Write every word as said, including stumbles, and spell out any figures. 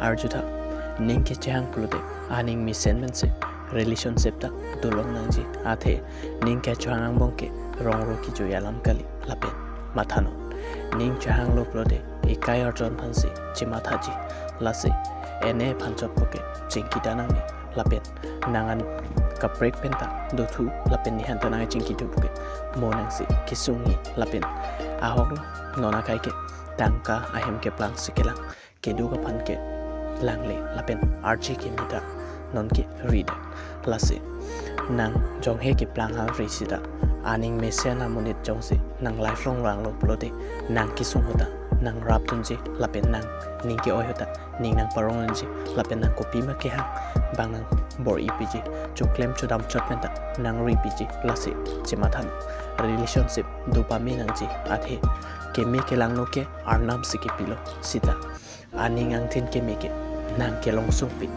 Arjutha, ning kechehang pulote aning mesen pensi relationship ta dolong nangji, athe ning kachehang angbong ke rong ro kejui alam kali lapen mathanon. Ning chehanglo pulote ekai arjon aphansi chemathaji, lasi ene aphan chotpo ke chingki ta nangne lapen nang an kaprek pen ta dothu lapen nephan ta nang chingki thupo ke mo nangsi kesungji lapen ahok lo. Non akai ke tangka ahem keplangsi kelang, keduk aphan ke langle lapen arje keme ta non ke ridet. Lasi nang jonghe keplang hal ri sita aning mesen amonit jongsi nang lifelong vanglo pulote nang kesung ahut ta nang rapdunji lapen nang ning ke-oi ahut ta ning nangparongdunji lapen nang kopima kehang abang nang bor-ipiji, choklem chodam chot pen ta nang ripiji, lasi chemathanon. Relationship dopame nangji, athe keme kelangno ke Arnam si kepilo sita aning angthin keme ke nang kelong sungpik.